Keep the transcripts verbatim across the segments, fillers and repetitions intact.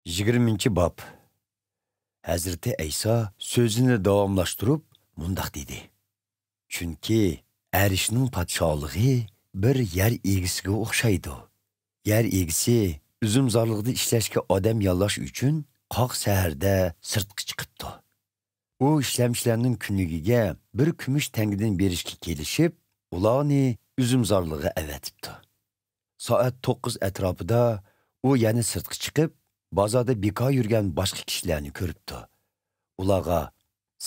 يىگىرمىنچى باب. ھەزرىتى ئەيسا سۆزىنى داۋاملاشتۇرۇپ مۇنداق دېدى: چۈنكى ئەرشنىڭ پادىشاھلىقى بىر يەر ئىگىسىگە ئوخشايدۇ. يەر ئىگىسى ئۈزۈمزارلىقتا ئىشلەشكە ئادەم ياللاش ئۈچۈن قاق سەھەردە سىرتقا چىقىپتۇ. ئۇ ئىشلەمچىلەرنىڭ كۈنلۈكىگە بىر كۈمۈش تەڭگىدىن بېرىشكە كېلىشىپ، ئۇلارنى ئۈزۈمزارلىقىغا ئەۋەتىپتۇ. سائەت توققۇز ئەتراپىدا ئۇ يەنە سىرتقا چىقىپ، بازاردا بىكار يۈرگەن باشقا كىشىلەرنى كۆرۈپتۇ. ئۇلارغا،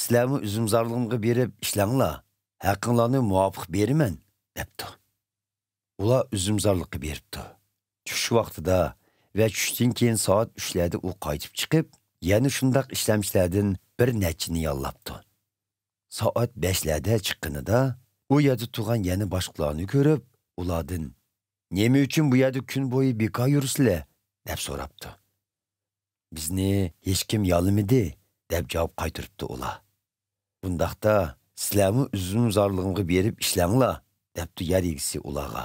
«سىلەرمۇ ئۈزۈمزارلىقىمغا بېرىپ ئىشلەڭلار، ھەققىڭلارنى مۇۋاپىق بېرىمەن» دەپتۇ. ئۇلار ئۈزۈمزارلىققا بېرىپتۇ. چۈش ۋاقتىدا ۋە چۈشتىن كېيىن سائەت ئۈچلەردە ئۇ قايتىپ چىقىپ، يەنە شۇنداق ئىشلەمچىلەردىن بىر نەچچىنى ياللاپتۇ. سائەت بەشلەردە چىققىنىدا، ئۇ يەردە تۇرغان يەنە باشقىلارنى كۆرۈپ، ئۇلاردىن، «نېمە ئۈچۈن بۇ يەردە كۈن بويى بىكار يۈرىسىلەر؟» دەپ سوراپتۇ. «بىزنى ھېچكىم ياللىمىدى» دەپ جاۋاب قايتۇرۇپتۇ ئۇلار. «ئۇنداقتا، سىلەرمۇ ئۈزۈمزارلىقىمغا بېرىپ ئىشلەڭلار» دەپتۇ يەر ئىگىسى ئۇلارغا.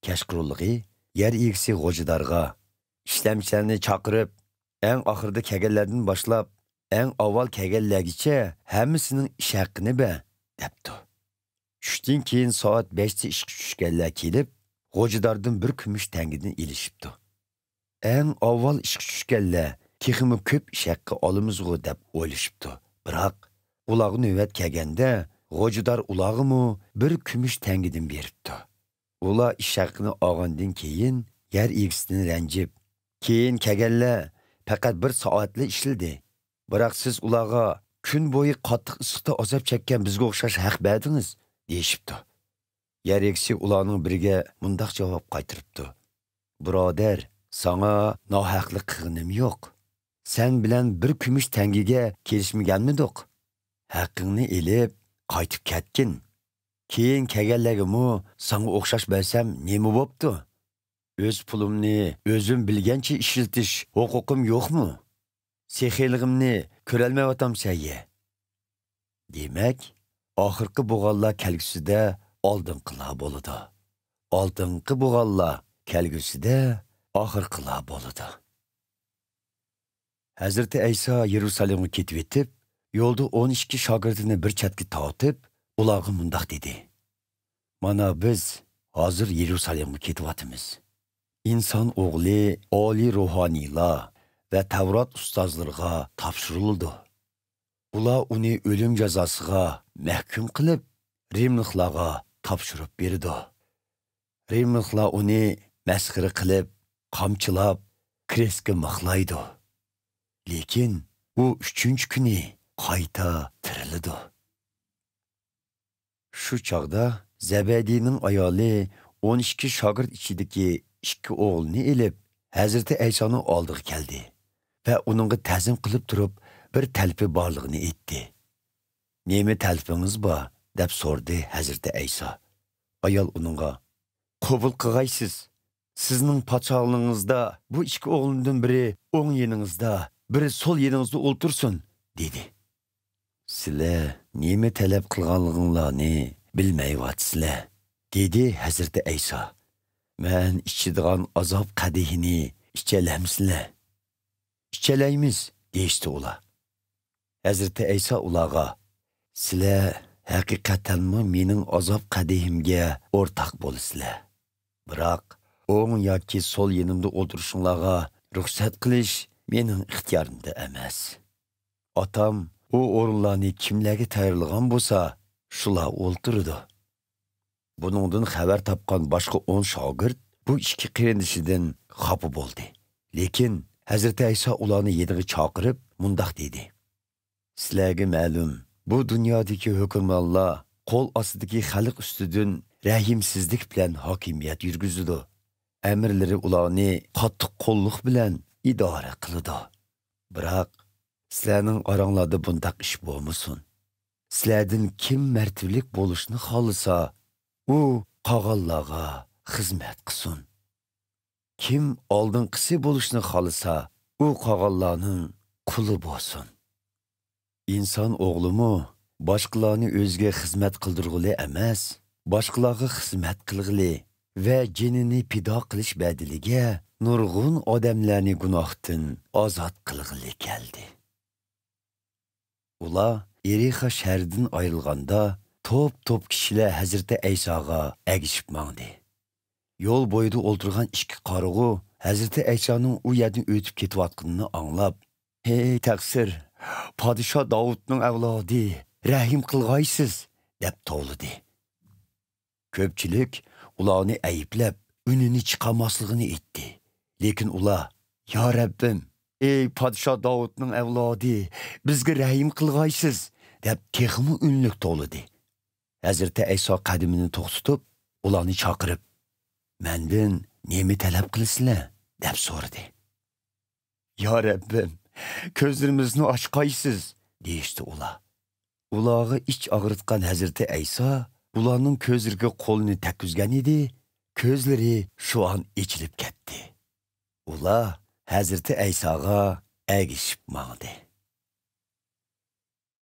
كەچقۇرۇنلۇقى يەر ئىگىسى غوجىدارغا، «ئىشلەمچىلەرنى چاقىرىپ، ئەڭ ئاخىرىدا كەلگەنلەردىن باشلاپ، ئەڭ ئاۋۋال كەلگەنلەرگىچە ھەممىسىنىڭ ئىش ھەققىنى بەر» دەپتۇ. چۈشتىن كېيىن سائەت بەشتە ئىشقا چۈشكەنلەر كېلىپ، غوجىداردىن بىر كۈمۈش تەڭگىدىن ئېلىشىپتۇ. ئەڭ ئاۋۋال ئىشقا چۈشكەنلەر تېخىمۇ كۆپ ئىش ھەققى ئالىمىزغۇ دەپ ئويلىشىپتۇ. بىراق، ئۇلارغا نۆۋەت كەلگەندە، غوجىدار ئۇلارغىمۇ بىر كۈمۈش تەڭگىدىن بېرىپتۇ. ئۇلار ئىش ھەققىنى ئالغاندىن كېيىن، يەر ئىگىسىدىن رەنجىپ، «كېيىن كەلگەنلەر پەقەت بىر سائەتلا ئىشلىدى. بىراق سىز ئۇلارغا، 'كۈن بويى قاتتىق ئىسسىقتا ئازاب چەككەن بىزگە ئوخشاش ھەق بەردىڭىز» دېيىشىپتۇ. يەر ئىگىسى ئۇلارنىڭ بىرىگە مۇنداق جاۋاب قايتۇرۇپتۇ: «بۇرادەر، ساڭا ناھەقلىق قىلغىنىم يوق. سەن بىلەن بىر كۈمۈش تەڭگىگە كېلىشمىگەنمىدۇق؟ ھەققىڭنى ئېلىپ، قايتىپ كەتكىن. كېيىن كەلگەنلەرگىمۇ ساڭا ئوخشاش بەرسەم نېمە بوپتۇ؟ ئۆز پۇلۇمنى ئۆزۈم بىلگەنچە ئىشلىتىش ھوقۇقۇم يوقمۇ؟ سېخىيلىقىمنى كۆرەلمەيۋاتامسەن يە؟» دېمەك، ئاخىرقى بوغانلار كەلگۈسىدە ئالدىنقىلار بولىدۇ. ئالدىنقى بوغانلار كەلگۈسىدە ئاخىرقىلار بولىدۇ. ھەزرىتى ئەيسا يېرۇسالېمغا كېتىۋېتىپ، يولدا ئون ئىككى شاگىرتىنى بىر چەتكە تارتىپ، ئۇلارغا مۇنداق دېدى: «مانا بىز ھازىر يېرۇسالېمغا كېتىۋاتىمىز. ئىنسان ئوغلى ئالىي روھانىيلار ۋە تەۋرات ئۇستازلىرىغا تاپشۇرۇلىدۇ. ئۇلار ئۇنى ئۆلۈم جازاسىغا مەھكۇم قىلىپ، رىملىقلارغا تاپشۇرۇپ بېرىدۇ. رىملىقلار ئۇنى مەسخىرە قىلىپ، قامچىلاپ، كرېستكە مىخلايدۇ. لېكىن ئۇ ئۈچىنچى كۈنى قايتا تىرىلىدۇ.» شۇ چاغدا زەبەدىينىڭ ئايالى ئون ئىككى شاگىرت ئىچىدىكى ئىككى ئوغلىنى ئېلىپ، ھەزرىتى ئەيسانىڭ ئالدىغا كەلدى ۋە ئۇنىڭغا تەزىم قىلىپ تۇرۇپ، بىر تەلىپى بارلىقىنى ئېيتتى. «نېمە تەلىپىڭىز بار؟» دەپ سورىدى ھەزرىتى ئەيسا. ئايال ئۇنىڭغا، «قوبۇل قىغايسىز، سىزنىڭ پادىشاھلىقىڭىزدا بۇ ئىككى ئوغلۇمدىن بىرى ئوڭ يېنىڭىزدا، بىرى سول يېنىڭىزدا ئولتۇرسۇن» دېدى. «سىلەر نېمە تەلەپ قىلغانلىقىڭلارنى بىلمەيۋاتىسىلەر» دېدى ھەزرىتى ئەيسا. «مەن ئىچىدىغان ئازاب قەدىھىنى ئىچەلەمسىلەر؟» «ئىچەلەيمىز» دېيىشتى ئۇلار. ھەزرىتى ئەيسا ئۇلارغا، «سىلەر ھەقىقەتەنمۇ مېنىڭ ئازاب قەدىھىمگە ئورتاق بولىسىلەر. بىراق ئوڭ ياكى سول يېنىمدا ئولتۇرۇشۇڭلارغا رۇخسەت قىلىش مېنىڭ ئىختىيارىمدا ئەمەس. ئاتام ئۇ ئورۇنلارنى كىملەرگە تەييارلىغان بولسا، شۇلار ئولتۇرىدۇ.» بۇنىڭدىن خەۋەر تاپقان باشقا ئون شاگىرت بۇ ئىككى قېرىندىشىدىن خاپا بولدى. لېكىن ھەزرىتى ئەيسا ئۇلارنى يېنىغا چاقىرىپ مۇنداق دېدى: «سىلەرگە مەلۇم، بۇ دۇنيادىكى ھۆكۈمرانلار قول ئاستىدىكى خەلق ئۈستىدىن رەھىمسىزلىك بىلەن ھاكىمىيەت يۈرگۈزىدۇ. ئەمىرلىرى ئۇلارنى قاتتىق قوللۇق بىلەن ئىدارە قىلىدۇ. بىراق سىلەرنىڭ ئاراڭلاردا بۇنداق ئىش بولمىسۇن. سىلەردىن كىم مەرتىۋىلىك بولۇشنى خالىسا، ئۇ قالغانلارغا خىزمەت قىلسۇن. كىم ئالدىنقىسى بولۇشنى خالىسا، ئۇ قالغانلارنىڭ قۇلى بولسۇن. ئىنسان ئوغلىمۇ باشقىلارنى ئۆزىگە خىزمەت قىلدۇرغىلى ئەمەس، باشقىلارغا خىزمەت قىلغىلى ۋە جېنىنى پىدا قىلىش بەدىلىگە نۇرغۇن ئادەملەرنى گۇناھتىن ئازاد قىلغىلى كەلدى. ئۇلار ئېرىخا شەھىرىدىن ئايرىلغاندا، توپ-توپ كىشىلەر ھەزرىتى ئەيساغا ئەگىشىپ ماڭدى. يول بويىدا ئولتۇرغان ئىككى قارىغۇ ھەزرىتى ئەيسانىڭ ئۇ يەردىن ئۆتۈپ كېتىۋاتقىنىنى ئاڭلاپ، «ھەي تەقسىر، پادىشاھ داۋۇتنىڭ ئەۋلادى، رەھىم قىلغايسىز!» دەپ توۋلىدى. كۆپچىلىك ئۇلارنى ئەيىبلەپ، ئۈنىنى چىقارماسلىقىنى ئېيتتى. لېكىن ئۇلار، «يا رەببىم، ئەي پادىشاھ داۋۇتنىڭ ئەۋلادى، بىزگە رەھىم قىلغايسىز!» دەپ تېخىمۇ ئۈنلۈك توۋلىدى. ھەزرىتى ئەيسا قەدىمىنى توختىتىپ، ئۇلارنى چاقىرىپ، «مەندىن نېمە تەلەپ قىلىسىلەر؟» دەپ سورىدى. «يا رەببىم، كۆزلىرىمىزنى ئاچقايسىز!» دېيىشتى ئۇلار. ئۇلارغا ئىچ ئاغرىتقان ھەزرىتى ئەيسا ئۇلارنىڭ كۆزلىرىگە قولىنى تەگكۈزگەن ئىدى، كۆزلىرى شۇ ئان ئېچىلىپ كەتتى. ئۇلار ھەزرىتى ئەيساغا ئەگىشىپ ماڭدى.